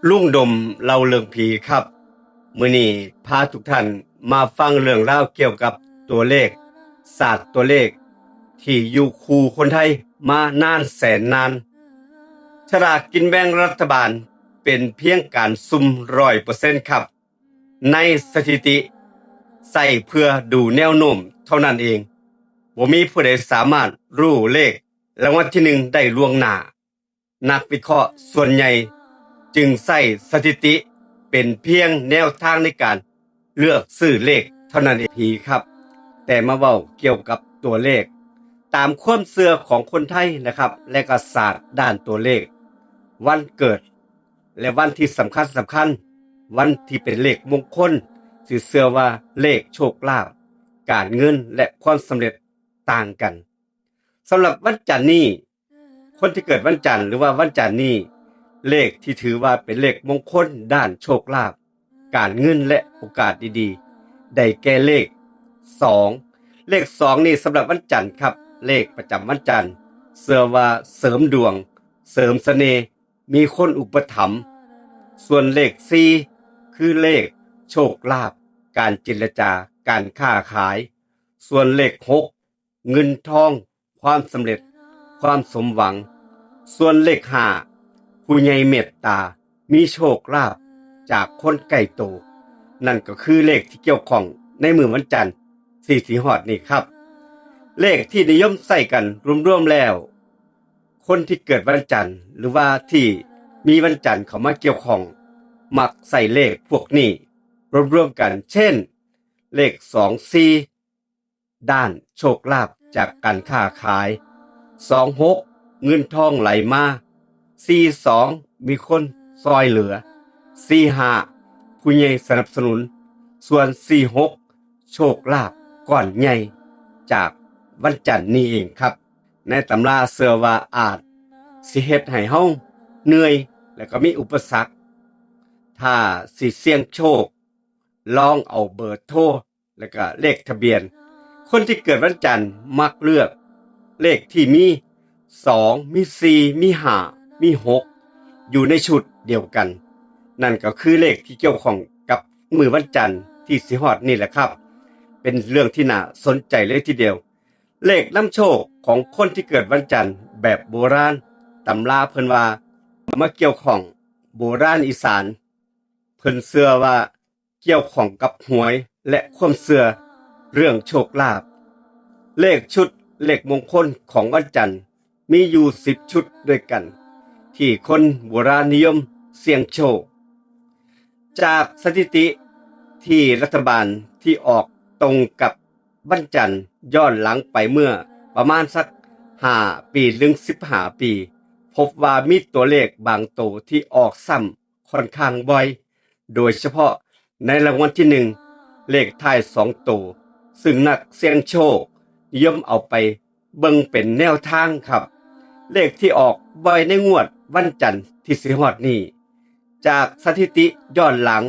ລຸງດົມເລົ່າເລື່ອງຜີຄັບ. ມື້ນີ້ພາທຸກທ່ານມາຟັງເລື່ອງລາວກ່ຽວກັບຕົວເລກ, ສາດຕົວເລກທີ່ຢູ່ຄູ່ຄົນໄທມານານແສນນານ. ສະຫຼາກກິນແບ່ງລັດຖະບານເປັນພຽງການສຸ່ມຮ້ອຍເປີເຊັນຄັບ. ໃນສະຖິຕິໃຊ້ເພື່ອດູແນວໂນ້ມເທົ່ານັ້ນເອງ, ບໍ່ມີຜູ້ໃດສາມາດຮູ້ເລກລາງວັນທີໜຶ່ງໄດ້ລ່ວງໜ້າ. ນັກວິເຄາະສ່ວນໃຫຍ່ຈຶ່ງໃຊ້ສະຖິຕິເປັນພຽງແນວທາງໃນການເລືອກຊື້ເລກເທົ່ານັ້ນເອງ. ຜີຄັບ, ແຕ່ມາເວົ້າກ່ຽວກັບຕົວເລກ ຕາມຄວາມເຊື່ອຂອງຄົນໄທນະຄັບ ແລະ ກໍສາດດ້ານຕົວເລກ, ວັນເກີດ ແລະ ວັນທີ່ສຳຄັນ, ສຳຄັນ, ວັນທີ່ເປັນເລກມົງຄົນ, ທີ່ເຊື່ອວ່າເລກໂຊກລາບ, ການເງິນ ແລະ ຄວາມສຳເລັດຕ່າງກັນ. ສຳລັບວັນຈັນນີ້, ຄົນທີ່ເກີດວັນຈັນ ຫຼືວ່າວັນຈັນນີ້, ເລກທີ່ຖືວ່າເປັນເລກມົງຄົນດ້ານໂຊກລາບ, ການເງິນ ແລະ ໂອກາດດີໆ ໄດ້ແກ່ເລກສອງ. ເລກສອງນີ້ສຳລັບວັນຈັນຄັບ, ເລກປະຈຳວັນຈັນ, ເຊື່ອວ່າເສີມດວງ, ເສີມສະເໜ່, ມີຄົນອຸປະຖຳ. ສ່ວນເລກສີ່ ຄືເລກໂຊກລາບ, ການເຈລະຈາ, ການຄ້າຂາຍ. ສ່ວນເລກຫົກ ເງິນທອງ, ຄວາມສຳເລັດ, ຄວາມສົມຫວັງ. ສ່ວນເລກຫ້າ ຜູ້ໃຫຍ່ເມດຕາ, ມີໂຊກລາບຈາກຄົນໃກ້ໂຕ. ນັ້ນກໍຄືເລກທີ່ກ່ຽວຂ້ອງໃນມື້ວັນຈັນທີ່ຊິຮອດນີ້ຄັບ. ເລກທີ່ນິຍົມໃຊ້ກັນລວມໆແລ້ວ, ຄົນທີ່ເກີດວັນຈັນ ຫຼືວ່າທີ່ມີວັນຈັນເຂົ້າມາກ່ຽວຂ້ອງ ມັກໃຊ້ເລກພວກນີ້ລວມໆກັນ ເຊັ່ນ ເລກສອງສີ່ ດ້ານໂຊກລາບຈາກການຄ້າຂາຍ, ສອງຫົກ ເງິນທອງໄຫຼມາ, ສີ່ສອງ ມີຄົນຊ່ອຍເຫຼືອ, ສີ່ຫ້າ ຜູ້ໃຫຍ່ສະໜັບສະໜູນ, ສ່ວນ ສີ່ຫົກ ໂຊກລາບກ້ອນໃຫຍ່ຈາກວັນຈັນນີ້ເອງຄັບ. ໃນຕຳລາເຊື່ອວ່າອາດຊິເຮັດໃຫ້ເຮົາເມື່ອຍ ແລະ ກໍມີອຸປະສັກ. ຖ້າຊິສ່ຽງໂຊກ, ລອງເອົາເບີໂທ ແລະ ກະເລກທະບຽນ. ຄົນທີ່ເກີດວັນຈັນມັກເລືອກເລກທີ່ມີສອງ, ມີສີ່, ມີຫ້າ, ມີຫົກ ຢູ່ໃນຊຸດດຽວກັນ. ນັ້ນກໍຄືເລກທີ່ກ່ຽວຂ້ອງກັບມື້ວັນຈັນທີ່ຊິຮອດນີ້ແຫຼະຄັບ. ເປັນເລື່ອງທີ່ໜ້າສົນໃຈເລີຍທີດຽວ. ເລກນຳໂຊກຂອງຄົນທີ່ເກີດວັນຈັນແບບໂບລານ, ຕຳລາເພິ່ນວ່າມາກ່ຽວຂ້ອງໂບລານອີສານ. ເພິ່ນເຊື່ອວ່າ ກ່ຽວຂ້ອງກັບຫວຍ ແລະ ຄວາມເຊື່ອເລື່ອງໂຊກລາບ. ເລກຊຸດເລກມົງຄົນຂອງວັນຈັນມີຢູ່ສິບຊຸດດ້ວຍກັນ ທີ່ຄົນໂບລານນິຍົມສ່ຽງໂຊກ. ຈາກສະຖິຕິທີ່ລັດຖະບານທີ່ອອກຕົງກັບວັນຈັນ ຍ້ອນຫຼັງໄປເມື່ອປະມານສັກຫ້າປີ ຫຼື ສິບຫ້າປີ ພົບວ່າມີຕົວເລກບາງໂຕທີ່ອອກຊ້ຳ ຂ້ອນຂ້າງບ່ອຍ, ໂດຍສະເພາະໃນລາງວັນທີໜຶ່ງ ເລກທ້າຍສອງໂຕ, ຊຶ່ງນັກສ່ຽງໂຊກນິຍົມເອົາໄປເບິ່ງເປັນແນວທາງຄັບ. ເລກທີ່ອອກບ່ອຍໃນງວດວັນຈັນທີ່ຊິຮອດນີ້, ຈາກສະຖິຕິຍ້ອນຫຼັງ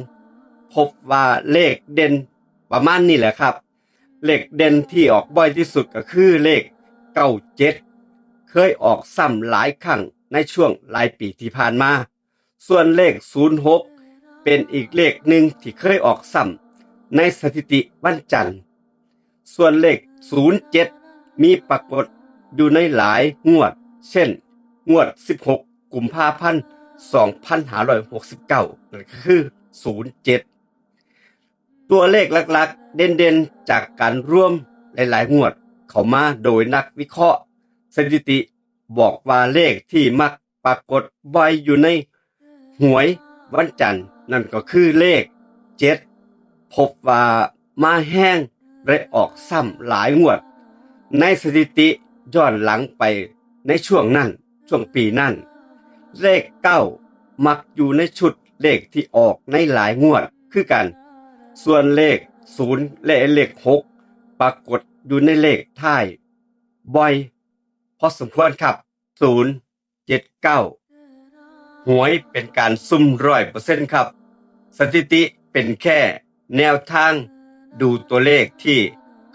ພົບວ່າເລກເດັ່ນປະມານນີ້ແຫຼະຄັບ. ເລກເດັ່ນທີ່ອອກບ່ອຍທີ່ສຸດກໍຄືເລກເກົ້າເຈັດ ເຄີຍອອກຊ້ຳຫຼາຍຄັ້ງໃນຊ່ວງຫຼາຍປີທີ່ຜ່ານມາ. ສ່ວນເລກສູນຫົກ ເປັນອີກເລກໜຶ່ງທີ່ເຄີຍອອກຊ້ຳໃນສະຖິຕິວັນຈັນ. ສ່ວນເລກສູນເຈັດ ມີປາກົດຢູ່ໃນຫຼາຍງວດ ເຊັ່ນ ງວດສິບຫົກ ກຸມພາພັນ ສອງພັນຫ້າຮ້ອຍຫົກສິບເກົ້າ ນັ້ນກໍຄືສູນເຈັດ. ຕົວເລກຫຼັກໆ ເດັ່ນໆ ຈາກການລວມຫຼາຍໆງວດເຂົ້າມາໂດຍນັກວິເຄາະສະຖິຕິບອກວ່າເລກທີ່ມັກປາກົດບ່ອຍຢູ່ໃນຫວຍວັນຈັນ ນັ້ນກໍຄືເລກເຈັດ ພົບວ່າມາແຮງ ແລະ ອອກຊ້ຳຫຼາຍງວດໃນສະຖິຕິຍ້ອນຫຼັງໄປໃນຊ່ວງນັ້ນ ຊ່ວງປີນັ້ນ. ເລກເກົ້າ ມັກຢູ່ໃນຊຸດເລກທີ່ອອກໃນຫຼາຍງວດຄືກັນ. ສ່ວນເລກສູນ ແລະ ເລກຫົກ ປາກົດຢູ່ໃນເລກທ້າຍບ່ອຍພໍສົມຄວນຄັບ. ສູນ ເຈັດເກົ້າ ຫວຍເປັນການສຸ່ມຮ້ອຍເປີເຊັນຄັບ. ສະຖິຕິເປັນແຄ່ແນວທາງດູຕົວເລກທີ່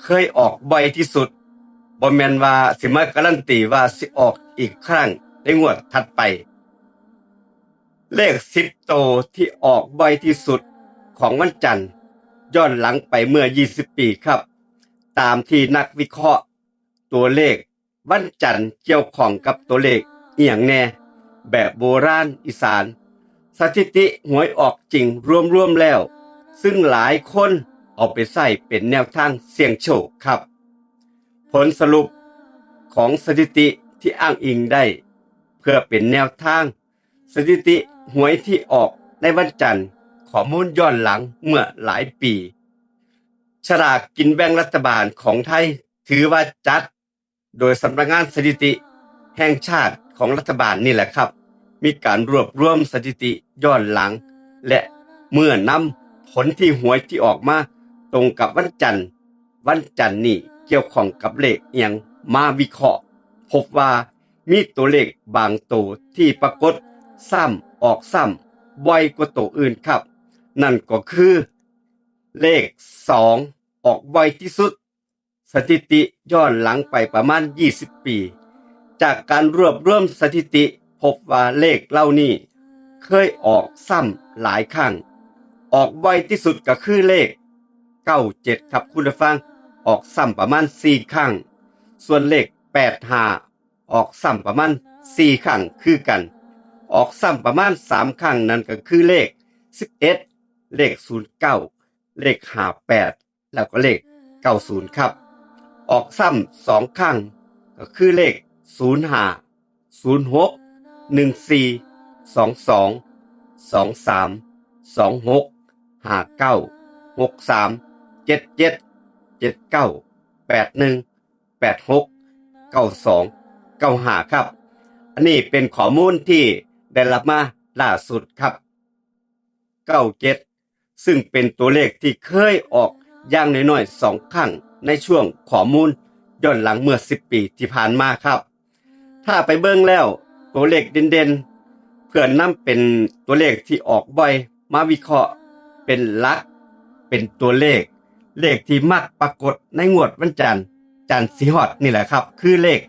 ເຄີຍອອກບ່ອຍທີ່ສຸດ, ບໍ່ແມ່ນວ່າຊິມາກາລັນຕີວ່າຊິອອກອີກຄັ້ງໃນງວດຖັດໄປ. ເລກສິບໂຕທີ່ອອກບ່ອຍທີ່ສຸດຂອງວັນຈັນ ຍ້ອນຫຼັງໄປເມື່ອ 20 ປີຄັບ. ຕາມທີ່ນັກວິເຄາະຕົວເລກວັນຈັນກ່ຽວຂ້ອງກັບຕົວເລກອີ່ຫຍັງແດ່? ແບບໂບລານອີສານ, ສະຖິຕິຫວຍອອກຈິງລວມໆແລ້ວ, ຊຶ່ງຫຼາຍຄົນເອົາໄປໃຊ້ເປັນແນວທາງສ່ຽງໂຊກຄັບ. ຜົນສະຫຼຸບຂອງສະຖິຕິທີ່ອ້າງອີງໄດ້ ເພື່ອເປັນແນວທາງ ສະຖິຕິຫວຍທີ່ອອກໃນວັນຈັນ, ຂໍ້ມູນຍ້ອນຫຼັງເມື່ອຫຼາຍປີ. ສະຫຼາກກິນແບ່ງລັດຖະບານຂອງໄທ ຖືວ່າຈັດໂດຍສຳນັກງານສະຖິຕິແຫ່ງຊາດຂອງລັດຖະບານນີ້ແຫຼະຄັບ, ມີການລວບລວມສະຖິຕິຍ້ອນຫຼັງ ແລະ ເມື່ອນຳຜົນທີ່ຫວຍທີ່ອອກມາຕົງກັບວັນຈັນ, ວັນຈັນນີ້ກ່ຽວຂ້ອງກັບເລກອີ່ຫຍັງ ມາວິເຄາະ ພົບວ່າມີຕົວເລກບາງໂຕທີ່ປາກົດຊ້ຳອອກຊ້ຳບ່ອຍກວ່າໂຕອື່ນຄັບ. ນັ້ນກໍຄືເລກສອງອອກບ່ອຍທີ່ສຸດ, ສະຖິຕິຍ້ອນຫຼັງໄປປະມານ 20 ປີ. ຈາກການລວບລວມສະຖິຕິ ພົບວ່າເລກເຫຼົ່ານີ້ເຄີຍອອກຊ້ຳຫຼາຍຄັ້ງ. ອອກບ່ອຍທີ່ສຸດກໍຄືເລກ 97 ຄັບ ຄຸນຜູ້ຟັງ, ອອກຊ້ຳປະມານ 4 ຄັ້ງ. ສ່ວນເລກ 85 ອອກຊ້ຳປະມານ 4 ຄັ້ງຄືກັນ. ອອກຊ້ຳປະມານ 3 ຄັ້ງ, ນັ້ນກໍຄືເລກ 11, ເລກ 09, ເລກ 58 ແລ້ວກໍເລກ 90 ຄັບ. ອອກຊ້ຳ ສອງ ຄັ້ງ ກໍຄືເລກ 05, 06, 14, 22, 23, 26, 59, 63, 77, 79, 81, 86, 92, 95 ຄັບ. ອັນນີ້ເປັນຂໍ້ມູນທີ່ໄດ້ຮັບມາລ່າສຸດຄັບ. 97 ຊຶ່ງເປັນຕົວເລກທີ່ເຄີຍອອກຢ່າງໜ້ອຍໆ ສອງ ຄັ້ງ ໃນຊ່ວງຂໍ້ມູນຍ້ອນຫຼັງເມື່ອ 10 ປີທີ່ຜ່ານມາຄັບ. ຖ້າໄປເບິ່ງແລ້ວ ຕົວເລກເດັ່ນໆ ເພື່ອນຳເປັນຕົວເລກທີ່ອອກບ່ອຍ ມາວິເຄາະເປັນຫຼັກ ເປັນຕົວເລກ ເລກທີ່ມັກປາກົດໃນງວດວັນຈັນ ຈັນຊິຮອດນີ້ແຫຼະຄັບ ຄືເລກ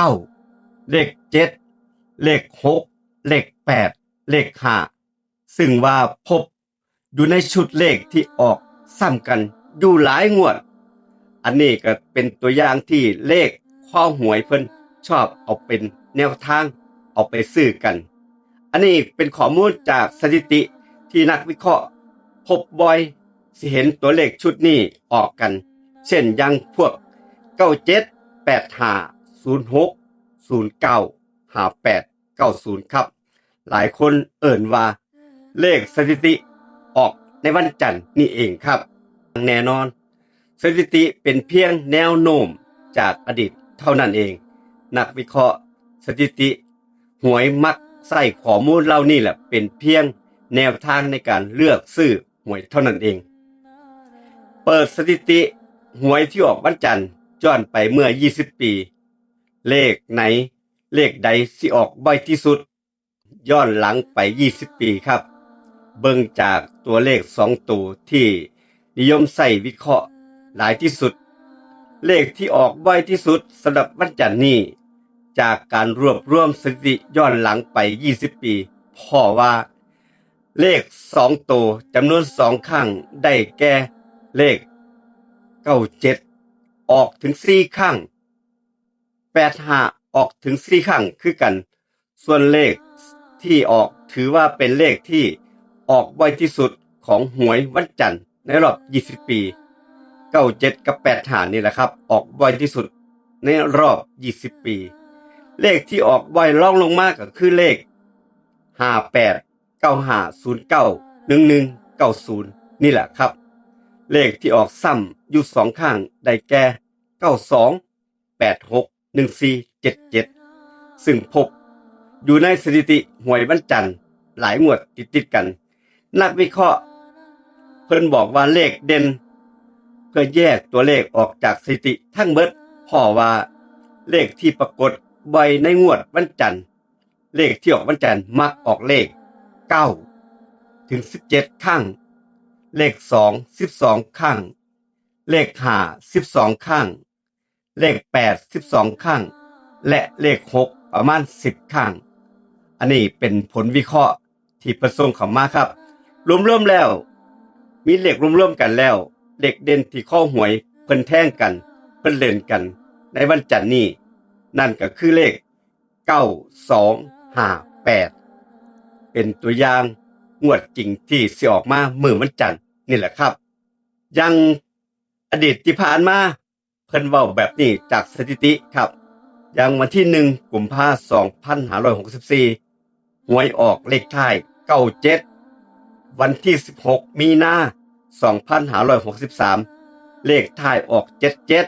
9, ເລກ 7, ເລກ 6, ເລກ 8, ເລກ 5 ຊຶ່ງວ່າພົບຢູ່ໃນຊຸດເລກທີ່ອອກຊ້ຳກັນຢູ່ຫຼາຍງວດ. ອັນນີ້ກໍເປັນຕົວຢ່າງທີ່ເລກຄອຫວຍເພິ່ນຊອບເອົາເປັນແນວທາງເອົາໄປຊື້ກັນ. ອັນນີ້ເປັນຂໍ້ມູນຈາກສະຖິຕິທີ່ນັກວິເຄາະພົບບ່ອຍ ຊິເຫັນຕົວເລກຊຸດນີ້ອອກກັນ ເຊັ່ນຢ່າງພວກ 97, 85, 06, 09, 58, 90 ຄັບ. ຫຼາຍຄົນເອີ້ນວ່າເລກສະຖິຕິອອກໃນວັນຈັນນີ້ເອງຄັບ. ແນ່ນອນ ສະຖິຕິເປັນພຽງແນວໂນ້ມຈາກອະດີດເທົ່ານັ້ນເອງ. ນັກວິເຄາະສະຖິຕິຫວຍມັກໃຊ້ຂໍ້ມູນເຫຼົ່ານີ້ແຫຼະເປັນພຽງແນວທາງໃນການເລືອກຊື້ຫວຍເທົ່ານັ້ນເອງ. ເປີດສະຖິຕິຫວຍທີ່ອອກວັນຈັນຍ້ອນໄປເມື່ອ 20 ປີ. ເລກໃນ ເລກໃດຊິອອກບ່ອຍທີ່ສຸດ ຍ້ອນຫຼັງໄປ 20 ປີຄັບ. ເບິ່ງຈາກຕົວເລກສອງໂຕທີ່ນິຍົມໃຊ້ວິເຄາະຫຼາຍທີ່ສຸດ. ເລກທີ່ອອກບ່ອຍທີ່ສຸດສຳລັບວັນຈັນນີ້ ຈາກການລວບລວມສະຖິຕິຍ້ອນຫຼັງໄປ 20 ປີ ພໍ້ວ່າເລກສອງໂຕຈຳນວນສອງຄັ້ງ ໄດ້ແກ່ເລກ 97 ອອກເຖິງສີ່ຄັ້ງ, 85 ອອກເຖິງສີ່ຄັ້ງຄືກັນ. ສ່ວນເລກທີ່ອອກຖືວ່າເປັນເລກທີ່ອອກບ່ອຍທີ່ສຸດຂອງຫວຍວັນຈັນໃນລອບ 20 ປີ. 97 ກັບ 85 ນີ້ແຫຼະຄັບ ອອກບ່ອຍທີ່ສຸດໃນລອບ 20 ປີ. ເລກທີ່ອອກບ່ອຍລອງລົງມາກໍຄືເລກ 58, 95, 09, 11, 90 ນີ້ແຫຼະຄັບ. ເລກທີ່ອອກຊ້ຳຢູ່ສອງຄັ້ງ ໄດ້ແກ່ 92, 86, 14, 77 ຊຶ່ງພົບຢູ່ໃນສະຖິຕິຫວຍວັນຈັນຫຼາຍງວດຕິດໆກັນ. ນັກວິເຄາະເພິ່ນບອກວ່າເລກເດັ່ນ ເພື່ອແຍກຕົວເລກອອກຈາກສະຖິຕິທັງເບິດ ເພາະວ່າເລກທີ່ປາກົດບ່ອຍໃນງວດວັນຈັນ ເລກທີ່ອອກວັນຈັນມັກອອກເລກ 9 ເຖິງ 17 ຄັ້ງ, ເລກ 2 12 ຄັ້ງ, ເລກ 5 12 ຄັ້ງ, ເລກ 8 12 ຄັ້ງ ແລະ ເລກ 6 ປະມານ 10 ຄັ້ງ. ອັນນີ້ເປັນຜົນວິເຄາະ ທີ່ເພິ່ນສົ່ງເຂົ້າມາຄັບ. ລວມໆແລ້ວ ມີເລກລວມໆກັນແລ້ວ ເລກເດັ່ນທີ່ຄໍຫວຍເພິ່ນແທງກັນ ເພິ່ນເຫຼັ້ນກັນໃນວັນຈັນນີ້ ນັ້ນກໍຄືເລກ ເກົ້າສອງຫ້າແປດ ເປັນຕົວຢ່າງງວດຈິງທີ່ຊິອອກມາມື້ວັນຈັນນີ້ແຫຼະຄັບ. ຢ່າງອະດີດທີ່ຜ່ານມາ ເພິ່ນເວົ້າແບບນີ້ຈາກສະຖິຕິຄັບ. ຢ່າງວັນທີໜຶ່ງ ກຸມພາ ສອງພັນຫ້າຮ້ອຍຫົກສິບສີ່ ຫວຍອອກເລກທ້າຍ ເກົ້າເຈັດ. ວັນທີສິບຫົກ ມີນາ ສອງພັນຫ້າຮ້ອຍຫົກສິບສາມ ເລກທ້າຍອອກ ເຈັດເຈັດ.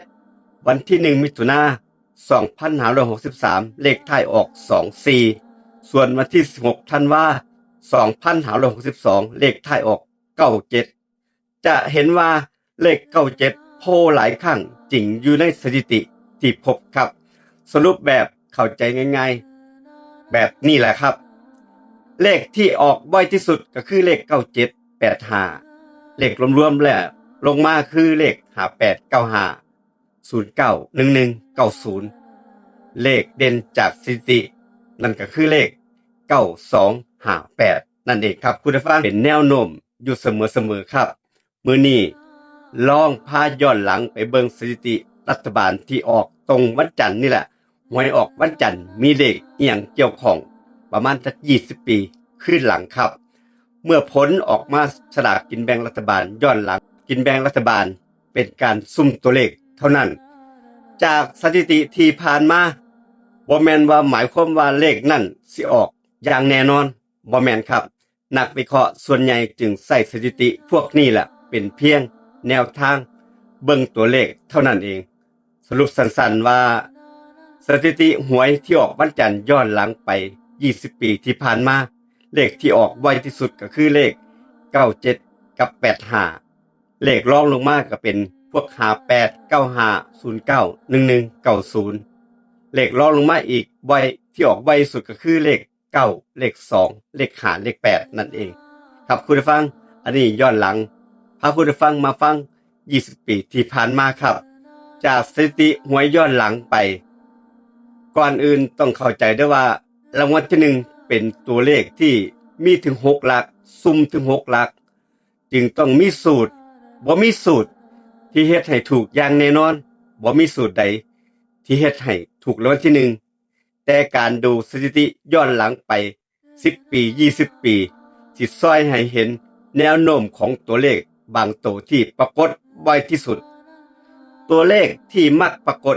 ວັນທີໜຶ່ງ ມິຖຸນາ ສອງພັນຫ້າຮ້ອຍຫົກສິບສາມ ເລກທ້າຍອອກ ສອງສີ່. ສ່ວນວັນທີສິບຫົກ ທັນວາ ສອງພັນຫ້າຮ້ອຍຫົກສິບສອງ ເລກທ້າຍອອກ ເກົ້າເຈັດ. ຈະເຫັນວ່າເລກ ເກົ້າເຈັດ ໂພຫຼາຍຄັ້ງຈິງຢູ່ໃນສະຖິຕິທີ່ພົບຄັບ. ສະຫຼຸບແບບເຂົ້າໃຈງ່າຍໆແບບນີ້ແຫຼະຄັບ. ເລກທີ່ອອກບ່ອຍທີ່ສຸດກໍຄືເລກ ເກົ້າເຈັດ ແປດຫ້າ ເລກລວມໆແລ້ວລົງມາຄືເລກ ຫ້າແປດ ເກົ້າຫ້າ ສູນເກົ້າ ໜຶ່ງໜຶ່ງ ເກົ້າສູນ ເລກເດັ່ນຈາກສະຖິຕິ ນັ້ນກໍຄືເລກ ເກົ້າສອງຫ້າແປດ ນັ້ນເອງຄັບ ຄຸນຜູ້ຟັງ. ເປັນແນວໂນ້ມຢູ່ສະເໝີໆຄັບ. ມື້ນີ້ລອງພາຍ້ອນຫຼັງໄປເບິ່ງສະຖິຕິລັດຖະບານທີ່ອອກຕົງວັນຈັນນີ້ແຫຼະ. ຫວຍອອກວັນຈັນມີເລກອີ່ຫຍັງກ່ຽວຂ້ອງປະມານຈັກ ຊາວປີຄືນຫຼັງຄັບ. ເມື່ອຜົນອອກມາສະຫຼາກກິນແບ່ງລັດຖະບານ ຍ້ອນຫຼັງກິນແບ່ງລັດຖະບານ ເປັນການຊຸ່ມຕົວເລກເທົ່ານັ້ນ. ຈາກສະຖິຕິທີ່ຜ່ານມາ ບໍ່ແມ່ນວ່າໝາຍຄວາມວ່າເລກນັ້ນຊິອອກຢ່າງແນ່ນອນ, ບໍ່ແມ່ນຄັບ. ນັກວິເຄາະສ່ວນໃຫຍ່ຈຶ່ງໃຊ້ສະຖິຕິພວກນີ້ແຫຼະເປັນພຽງແນວທາງເບິ່ງຕົວເລກເທົ່ານັ້ນເອງ. ສະຫຼຸບສັ້ນໆວ່າ ສະຖິຕິຫວຍທີ່ອອກວັນຈັນຍ້ອນຫຼັງໄປ ຊາວປີທີ່ຜ່ານມາ ເລກທີ່ອອກໄວທີ່ສຸດກໍຄືເລກ ເກົ້າເຈັດ ກັບ ແປດຫ້າ. ເລກລອງລົງມາກໍເປັນພວກ ຫ້າແປດ ເກົ້າຫ້າ ສູນເກົ້າ ໜຶ່ງໜຶ່ງ ເກົ້າສູນ. ເລກລອງລົງມາອີກໄວ ທີ່ອອກໄວທີ່ສຸດກໍຄືເລກ ເກົ້າ ເລກສອງ ເລກຫ້າ ເລກແປດ ນັ້ນເອງ. ຄັບ ຄຸນຜູ້ຟັງ, ອັນນີ້ຍ້ອນຫຼັງ ພາຄຸນຜູ້ຟັງມາຟັງ ຊາວປີທີ່ຜ່ານມາຄັບ ຈາກສະຖິຕິຫວຍຍ້ອນຫຼັງໄປ. ກ່ອນອື່ນຕ້ອງເຂົ້າໃຈເດີວ່າ ລາງວັນທີໜຶ່ງເປັນຕົວເລກທີ່ມີເຖິງຫົກຫຼັກ, ຊຸ່ມເຖິງຫົກຫຼັກ, ຈຶ່ງຕ້ອງມີສູດ. ບໍ່ມີສູດທີ່ເຮັດໃຫ້ຖືກຢ່າງແນ່ນອນ, ບໍ່ມີສູດໃດທີ່ເຮັດໃຫ້ຖືກລາງວັນທີໜຶ່ງ. ແຕ່ການດູສະຖິຕິຍ້ອນຫຼັງໄປ ສິບປີ ຊາວປີ ຊິຊ່ອຍໃຫ້ເຫັນແນວໂນ້ມຂອງຕົວເລກບາງໂຕທີ່ປາກົດບ່ອຍທີ່ສຸດ. ຕົວເລກທີ່ມັກປາກົດ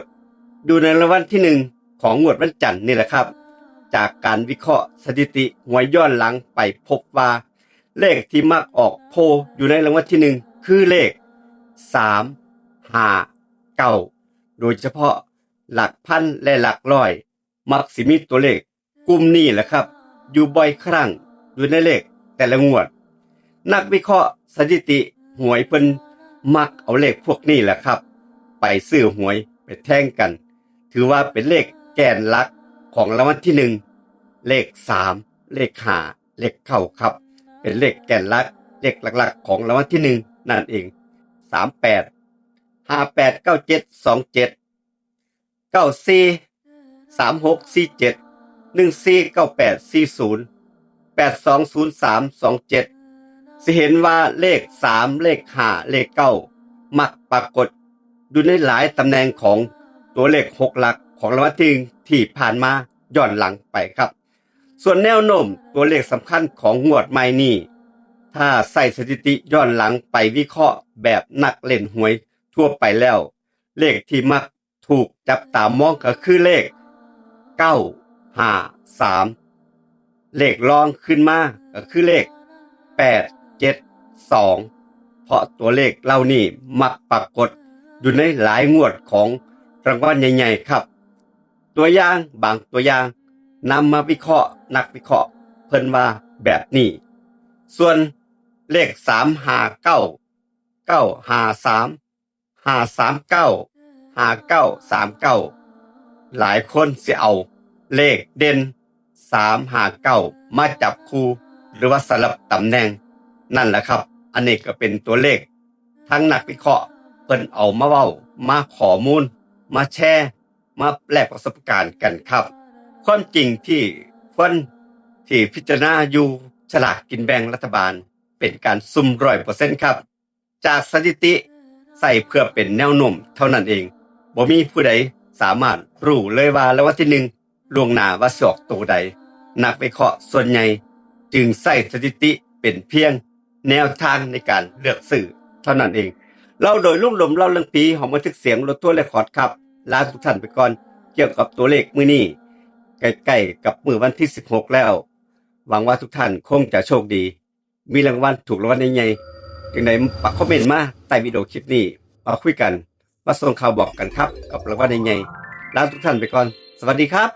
ຢູ່ໃນລາງວັນທີໜຶ່ງຂອງງວດວັນຈັນນີ້ແຫຼະຄັບ. ຈາກການວິເຄາະສະຖິຕິຫວຍຍ້ອນຫຼັງໄປພົບວ່າ ເລກທີ່ມັກອອກໂພຢູ່ໃນລາງວັນທີໜຶ່ງຄືເລກ ສາມ ຫ້າ ເກົ້າ ໂດຍສະເພາະຫຼັກພັນ ແລະ ຫຼັກຮ້ອຍ ມັກຊິມີຕົວເລກກຸ່ມນີ້ແຫຼະຄັບ ຢູ່ບ່ອຍຄັ້ງຢູ່ໃນເລກແຕ່ລະງວດ. ນັກວິເຄາະສະຖິຕິຫວຍເພິ່ນມັກເອົາເລກພວກນີ້ແຫຼະຄັບ ໄປຊື້ຫວຍ ໄປແທງກັນ. ຖືວ່າເປັນເລກແກ່ນຫຼັກຂອງລາງວັນທີໜຶ່ງ ເລກ ສາມ ເລກ ຫ້າ ເລກ ເກົ້າ ຄັບ. ເປັນເລກແກ່ນຫຼັກ ເລກຫຼັກໆຂອງລາງວັນທີໜຶ່ງນັ້ນເອງ. ສາມແປດ ຫ້າແປດ ເກົ້າເຈັດ ສອງເຈັດ ເກົ້າສີ່ ສາມຫົກ ສີ່ເຈັດ ໜຶ່ງສີ່ ເກົ້າແປດ ສີ່ສູນ ແປດສອງ ສູນສາມ ສອງເຈັດ. ຊິເຫັນວ່າເລກ ສາມ ເລກ ຫ້າ ເລກ ເກົ້າ ມັກປາກົດຢູ່ໃນຫຼາຍຕຳແໜ່ງຂອງຕົວເລກຫົກຫຼັກຂອງລາງວັນທີໜຶ່ງທີ່ຜ່ານມາ ຍ້ອນຫຼັງໄປຄັບ. ສ່ວນແນວໂນ້ມຕົວເລກສຳຄັນຂອງງວດໃໝ່ນີ້ ຖ້າໃຊ້ສະຖິຕິຍ້ອນຫຼັງໄປວິເຄາະແບບນັກຫຼິ້ນຫວຍທົ່ວໄປແລ້ວ ເລກທີ່ມັກ ຖືກຈັບຕາມອງກໍຄືເລກ ເກົ້າຫ້າສາມ ເລກລອງຂຶ້ນມາກໍຄືເລກ ແປດເຈັດສອງ ເພາະຕົວເລກເຫຼົ່ານີ້ມັກປາກົດຢູ່ໃນຫຼາຍງວດຂອງລາງວັນໃຫຍ່ໆຄັບ. ຕົວຢ່າງ, ບາງຕົວຢ່າງນຳມາວິເຄາະ, ນັກວິເຄາະເພິ່ນວ່າແບບນີ້. ສ່ວນເລກ ສາມຫ້າເກົ້າ, ເກົ້າຫ້າສາມ, ຫ້າສາມເກົ້າ ຫ້າເກົ້າສາມເກົ້າ ຫຼາຍຄົນຊິເອົາເລກເດັ່ນ ສາມຫ້າເກົ້າ ມາຈັບຄູ່ ຫຼືວ່າສະຫຼັບຕຳແໜ່ງນັ້ນແຫຼະຄັບ. ອັນນີ້ກໍເປັນຕົວເລກ ທາງນັກວິເຄາະເພິ່ນເອົາມາເວົ້າ, ມາຂໍ້ມູນ, ມາແຊ, ມາແລກປະສົບການກັນຄັບ. ຄວາມຈິງທີ່ຄວນທີ່ພິຈາລະນາຢູ່ ສະຫຼາກກິນແບ່ງລັດຖະບານ ເປັນການສຸ່ມ ຮ້ອຍເປີເຊັນ ຄັບ. ຈາກສະຖິຕິ ໃສ່ເພື່ອເປັນແນວໂນ້ມເທົ່ານັ້ນເອງ. ບໍ່ມີຜູ້ໃດສາມາດຮູ້ເລີຍວ່າລາງວັນທີໜຶ່ງ ລ່ວງໜ້າວ່າຊິອອກໂຕໃດ. ນັກວິເຄາະສ່ວນໃຫຍ່ຈຶ່ງໃຊ້ສະຖິຕິເປັນພຽງແນວທາງໃນການເລືອກຊື້ເທົ່ານັ້ນເອງ. ເລົ່າໂດຍລຸງດົມ ເລົ່າເລື່ອງຜີ ຫ້ອງບັນທຶກສຽງ ລົດທົວ Record ຄັບ. ລາທຸກທ່ານໄປກ່ອນ ກ່ຽວກັບຕົວເລກມື້ນີ້ ໃກ້ໆກັບມື້ວັນທີສິບຫົກແລ້ວ. ຫວັງວ່າທຸກທ່ານຄົງຈະໂຊກດີ ມີລາງວັນ ຖືກລາງວັນໃຫຍ່ໆ. ຈັ່ງໃດ ຝາກຄອມເມັນມາໃຕ້ວິດີໂອຄລິບນີ້ ມາຄຸຍກັນ ມາສົ່ງຂ່າວບອກກັນຄັບ ກັບລາງວັນໃຫຍ່ໆ. ລາທຸກທ່ານໄປກ່ອນ. ສະຫວັດດີຄັບ.